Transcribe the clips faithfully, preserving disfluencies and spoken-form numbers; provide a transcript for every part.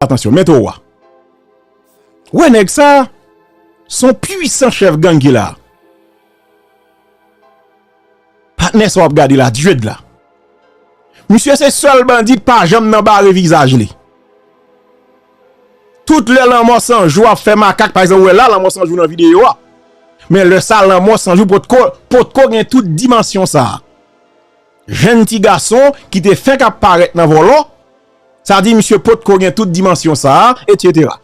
Atansyon, men towo a. Wè nèg sa, se yon pwisan chèf gang ki la. Patnè sa w ap gade la, Dyed la. Misye se sèl bandi k pa janm nan bare vizaj li. Tout lè Lanmò San Jou ap fè makak, pa egzanp, ou wè la, Lanmò San Jou nan videyo a. Men lè sa, Lanmò San Jou potko, potko gen tout dimansyon sa a. Jèn ti gason ki te fenk ap parèt nan vòlò, sa di misye potko gen tout dimansyon sa a, etsetera.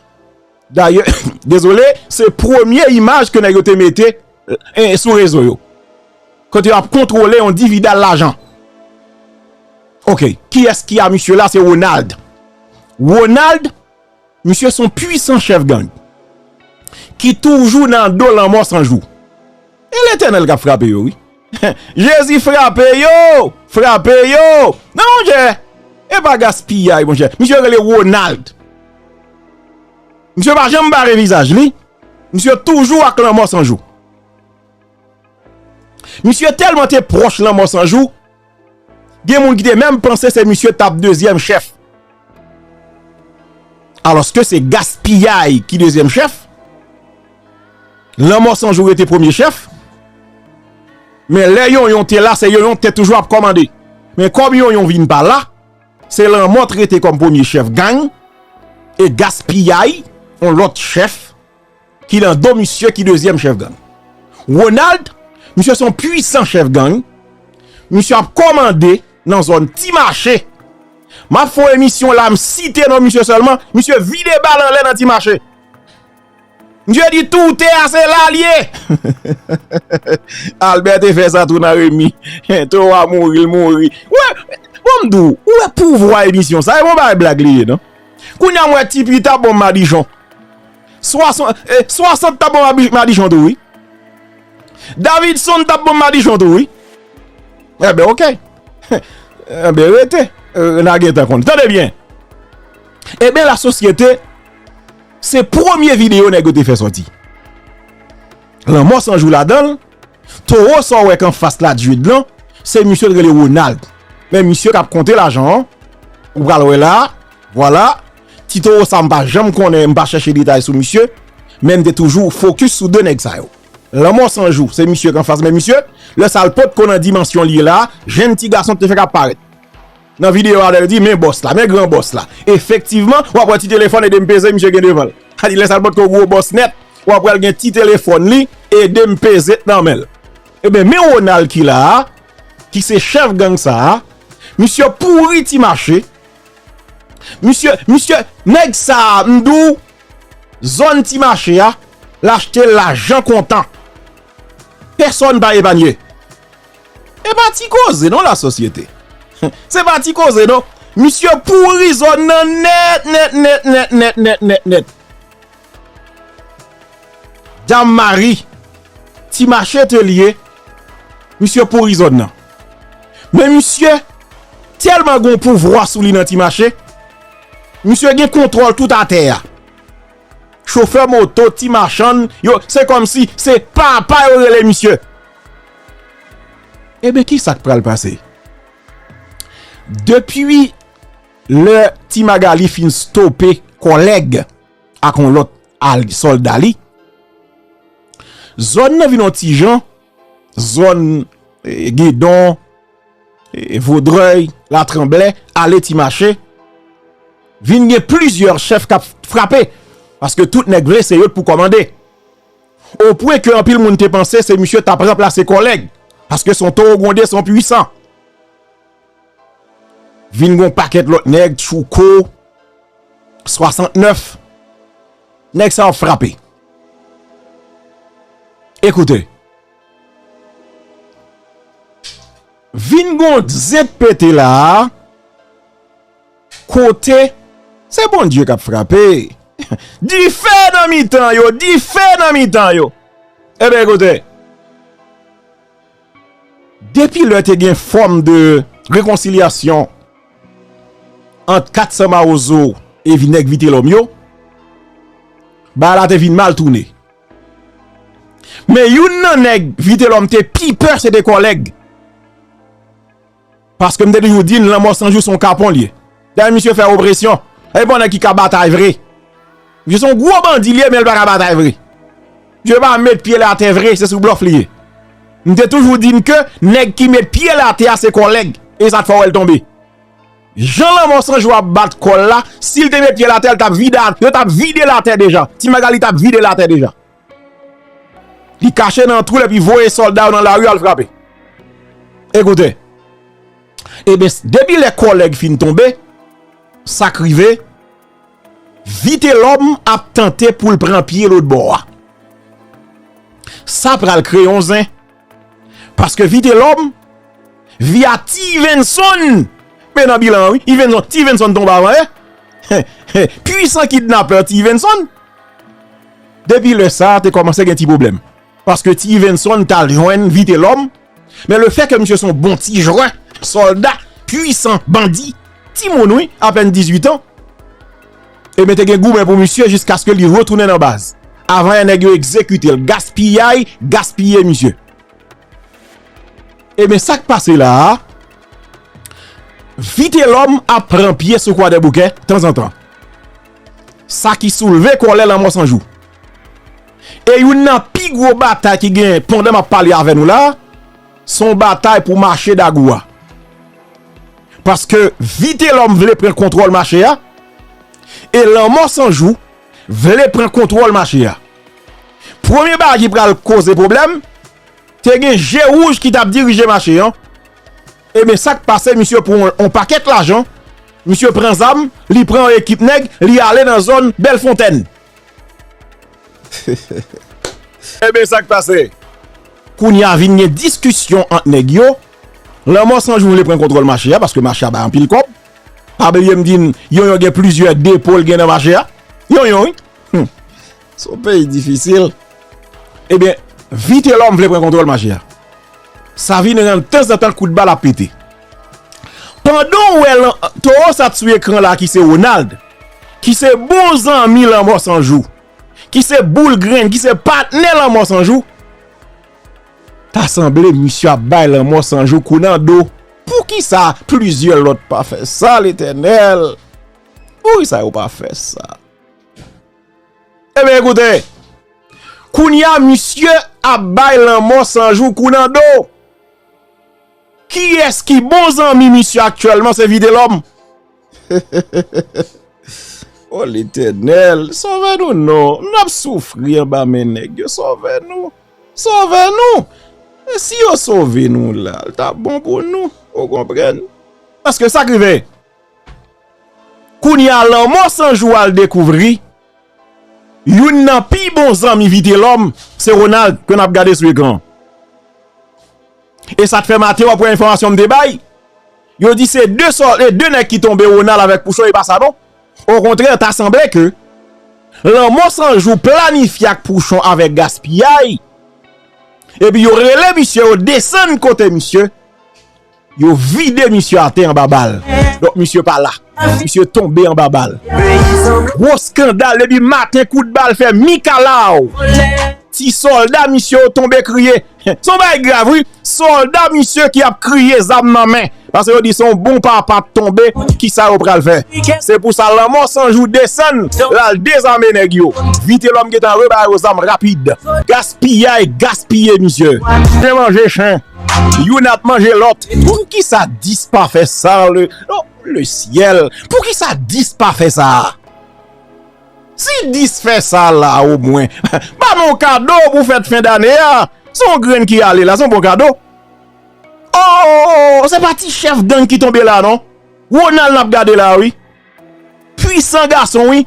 Dayè, dezole, se premye imaj ke nèg yo te mete, eh, sou rezo yo. Kote yo ap kontwole yon dividal lajan. Ok, kiyès ki a misye la? Se Ronald. Ronald, misye se yon pwisan chèf gang ki toujou nan do Lanmò San Jou. E Letènèl k ap frape yo, wi. Jezi frape yo! Frape yo! Non, monchè! E pa gaspiyay, monchè. Misye rele Ronald. Misye pa janm bare vizaj li. Misye toujou ak Lanmò San Jou. Misye tèlman te pwòch Lanmò San Jou, gen moun ki te menm panse se misye t ap dezyèm chèf. Alòske se Gaspiyay ki dezyèm chèf. Lanmò San Jou rete premye chèf. Men lè Yonyon te la, se Yonyon ki te toujou ap kòmande. Men kòm Yonyon vin pa la, se Lanmò t rete kòm premye chèf gang, e Gaspiyay, yon lòt chèf, ki nan do misye ki dezyèm chèf gang. Ronald, misye se yon pwisan chèf gang. Misye ap kòmande nan zòn Ti Mache. M ap fè yon emisyon la, m site non misye sèlman. Misye vide bal anlè nan Ti Mache. Misye di tout tè a se la l ye. Albert te fè sa tou nan Remi. Towo a mouri, l mouri. Wè, bon m di w, ou wè pouvwa emisyon sa, e bon bagay blag li ye non. Kounye a m wè Tipi t ap bon madichon. Swasan, eh, Swasant t ap bon madi-, madichon tou, wi. Davidson t ap bon madichon tou, wi. Enben, ok. Enben, rete. Eh, n a gentan konn. Tande byen. Enben, lasosyete, se premye videyo nèg yo te fè sòti. Lanmò San Jou ladan l, Towo sa w wè k anfas la, Jude lan, se misye l rele Ronald. Men misye k ap konte lajan an, ou pral wè la, vwala. Ti Towo sa, m pa janm konnen, m pa chèche detay sou misye, men m te toujou fokis sou de nèg sa yo. Lanmò San Jou, se misye k anfas, men misye, lè sa l potko nan dimansyon l ye la, jèn ti gason te fèk ap parèt. Nan videyo a, lè l di, men bòs la, men gran bòs la. Efektivman, w ap wè ti telefòn, ede m peze, misye gen devan l. Sa di, lè sa l potko gwo bòs nèt, w ap wè l gen ti telefòn li, ede m peze t nan men l. Ebyen, men Ronald ki la a, ki se chèf gang sa a, misye pouri Ti Mache. Misye, misye, nèg sa a, m di w, zòn Ti Mache a, l achte l lajan kontan. Pèsòn pa epanye. E pa ti koze non, lasosyete. Se pa ti koze non. Misye pouri zòn nan nèt, nèt, nèt. Dam Mari, Ti Mache te l ye, misye pouri zòn nan. Men misye tèlman gen yon pouvwa sou li nan Ti Mache, misye gen kontwòl tout atè a. Chofè moto, ti machann, yo, se kòmsi se papa yo rele misye. Ebyen, ki sa k pral pase? Depi lè Ti Magali fin stope kòlèg ak yon lòt al-, sòlda li, zòn nan vin yon ti jan, zòn, eh, Gedon, eh, Vodrèy, Latranblè, ale Ti Mache, vin gen plizyè chèf k ap frape, paske tout nèg vle se yo t pou kòmande. Opwen ke anpil moun te panse se misye t ap ranplase kòlèg, paske se yon towo gwonde, se yon pwisan. Vin gon pakèt lòt nèg, Tchouko, swasantnèf. Nèg sa yo ap frape. Ekoute. Vin gon zent pete la a, kote se Bondye k ap frape. Dife nan mitan yo, dife nan mitan yo. Ebyen, ekoute. Depi lè te gen fòm de rekonsilyasyon ant Kat San Mawozo e vi-, nèg Vitelòm yo, bagay la te vin mal tounen. Men youn nan nèg Vitelòm te pi pè, se te kòlèg. Paske m te toujou di n, Lanmò San Jou se yon kapon l ye. Dayè, misye fè opresyon. E bon nèg ki ka batay vre. Misye se yon gwo bandi li ye, men l pa ka batay vre. Misye pa met pye l atè vre, se sou blòf li ye. M te toujou di n ke nèg ki met pye l atè a se kòlèg, e sa k fè w wè l tonbe. Jan Lanmò San Jou ap bat kò l la, si l te met pye l atè, l t ap vide, yo t ap vide l atè deja. Ti Magali t ap vide l atè deja. Li kache nan twou l epi voye sòlda yo nan lari al frape. Ekoute. Ebyen, depi lè kòlèg fin tonbe, sa k rive, Vitelòm ap tante pou l pran pye lòt bò a. Sa pral kreye yon zen. Paske Vitelòm, vi a Ti Ivenson, men nan bilan an, wi, Ivenson, Ti Ivenson tonbe avan, eh? Pwisan kidnapè Ti Ivenson. Depi lè sa a, te kòmanse gen ti pwoblèm. Paske Ti Ivenson t al jwenn Vitelòm, men lefètke misye se yon bon ti jwè, sòlda, pwisan, bandi, timoun wi, apèn dizuit an, ebyen te gen goumen pou misye jiskaske li retounen nan baz. Avan yè nèg yo egzekite l, gaspiyay, gaspiye misye. Ebyen sa k pase la a, Vitelòm ap pran pye sou Kwadèboukè tanzantan. Sa ki soulve kòlè Lanmò San Jou. E youn nan pi gwo batay ki gen pandan m ap pale avè nou la, se yon batay pou mache Dagou a. Paske Vitelòm vle pran kontwòl mache a, e Lanmò San Jou vle pran kontwòl mache a. Premye bagay ki pral koze pwoblèm, te gen je wouj ki t ap dirije mache an. Ebyen, sa k pase, misye pran yon pakèt lajan, misye pran zam, li pran yon ekip nèg, li ale nan zòn Bèlfontèn. Ebyen, sa k pase? Kounye a vin gen diskisyon ant nèg yo. Lanmò San Jou vle pran kontwòl mache a, paske mache a bay anpil kòb. Pa bliye m di n, Yonyon gen plizyè depo l gen nan mache a. Yonyon, wi. Hmm. Se yon peyi difisil. Ebyen, Vitelòm vle pran kontwòl mache a. Sa vin rann tanzantan kout bal ap pete. Pandan w wè lan, towo sa t sou ekran la ki se Ronald, ki se bon zanmi Lanmò San Jou, ki se boul grenn, ki se patnè Lanmò San Jou, ta sanble misye ap bay Lanmò San Jou kou nan do. Poukisa plizyè lòt pa fè sa, Letènèl? Poukisa yo pa fè sa? Ebyen, ekoute, kounye a, misye ap bay Lanmò San Jou kou nan do. Kiyès ki bon zanmi misye aktyèlman? Se Vitelòm. O Letènèl, sove nou non. N ap soufri anba men nèg yo. Sove nou. Sove nou. E si yo sove nou la, l t ap bon pou nou. Ou konprann? Paske sa k rive. Kounye a, Lanmò San Jou al dekouvri youn nan pi bon zanmi Vitelòm, se Ronald, ke n ap gade sou ekran. E sa t fè maten w ap wè enfòmasyon m te bay. Yo di se de sò, e de nèg ki tonbe, Ronald avèk Pouchon, e pa sa non. Okontrè, ta sanble ke Lanmò San Jou planifye ak Pouchon avèk gaspiyay. Epi yo rele misye, yo desann kote misye. Yo vide misye atè anba bal. Donk misye pa la. Misye tonbe anba bal. Gwo eskandal depi maten, kout bal fè mikalaw. Ti sòlda misye yo tonbe kriye. Se yon bagay grav wi. Sòlda misye ki ap kriye, zam nan men. Paske yo di se yon bon papa t tonbe, kisa yo pral fè? Se pou sa Lanmò San Jou desann, l al dezame nèg yo. Vitelòm gentan rebay yo zam rapid. Gaspiyay, gaspiye misye. Chen manje chen. Youn ap manje lòt. Poukisa dis pa fè sa, le, non, le syèl? Poukisa dis pa fè sa? Si dis fè sa la omwen, ba m yon kado pou fèt fen dane a. Se yon grenn ki ale la, se yon bon kado. Oh, se pa ti chèf gang ki tonbe la non. Ronald n ap gade la wi. Pwisan gason wi.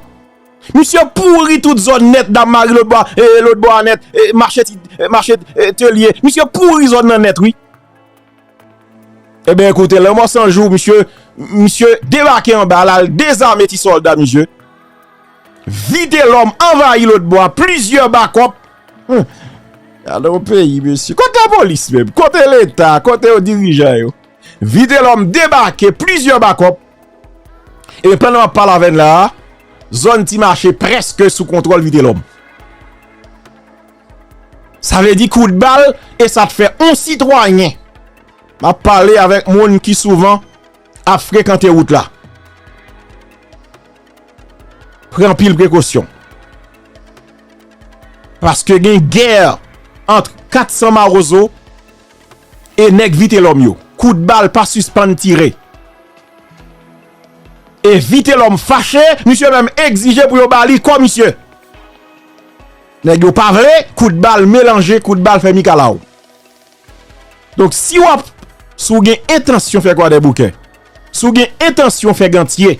Misye pouri tout zòn nèt, Dam Mari lòt bò, e, lòt bò a nèt, e, mache ti, e, mache, e, Telye. Misye pouri zòn nan nèt wi. Ebyen, ekoute, Lanmò San Jou, misye, misye debake anba la, l dezame ti sòlda misye. Vitelòm anvayi lòt bò a, plizyè bakòp. Hum. Gade yon peyi, mesye. Kote lapolis menm? Kote Leta? Kote yo dirijan yo? Vitelòm debake, plizyè bakòp. E pandan m ap pale avè n la a, zòn Ti Mache prèske sou kontwòl Vitelòm. Sa vle di kout bal, e sa t fè yon sitwayen. M ap pale avèk moun ki souvan ap frekante wout la. Pran anpil prekosyon. Paske gen gè ant kat san Mawozo e nèg Vitelòm yo. Kout bal pa sispann tire. E Vitelòm fache, misye menm egzije pou yo ba li kò misye. Nèg yo pa vle, kout bal melanje, kout bal fè mikalaw. Donk, si w ap, si w gen entansyon fè Kwadèboukè, si w gen entansyon fè Gantye,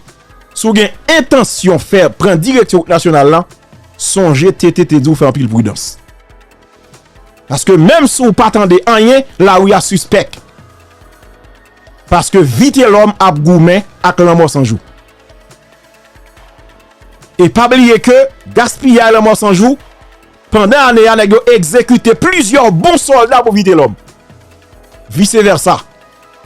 si w gen entansyon fè, pran direksyon wout nasyonal lan, sonje T T te di w fè anpil pridans. Paske menm si w pa tande anyen, lari a sispèk. Paske Vitelòm ap goumen ak Lanmò San Jou. E pa bliye ke gaspiyay Lanmò San Jou, pandan ane a, nèg yo egzekite plizyè bon sòlda pou Vitelòm. Vise vèsa.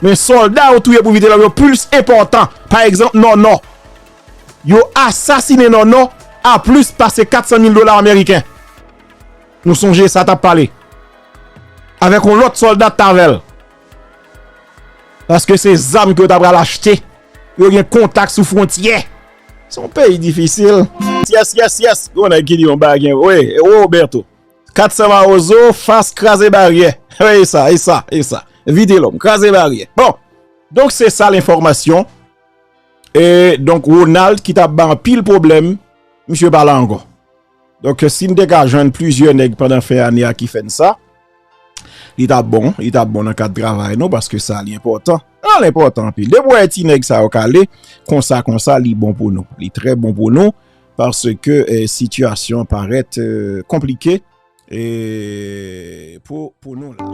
Men sòlda yo touye pou Vitelòm yo plis enpòtan. Pa egzanp, Nònò. Yo asasinen Nònò a plis pase kat san mil dola ameriken. Nou sonje sa t ap pale. Avèk yon lòt sòlda t avè l. Paske se zam ke yo ta pral achte. Yo gen kontak sou fwontyè. Se yon peyi difisil. Yes, yes, yes. Gon nèg ki di yon bagay. Wi, Roberto. Kat san Mawozo, fas kraze baryè. Wi, e sa, e sa, e sa. Vitelòm, kraze baryè. Bon. Donk, se sa lenfòmasyon. E donk, Ronald ki t ap bay anpil pwoblèm, misye pa la ankò. Donk, si n te ka jwenn plizyè nèg pandan fen ane a ki fè n sa, li t ap bon, li t ap bon nan kad travay nou, paske sa li enpòtan. An, li enpòtan anpil. Depi w wè ti nèg sa yo k ale, konsa, konsa, li bon pou nou. Li trè bon pou nou, paske, eh, sitiyasyon an parèt, eh, konplike, eh, pou, pou nou la.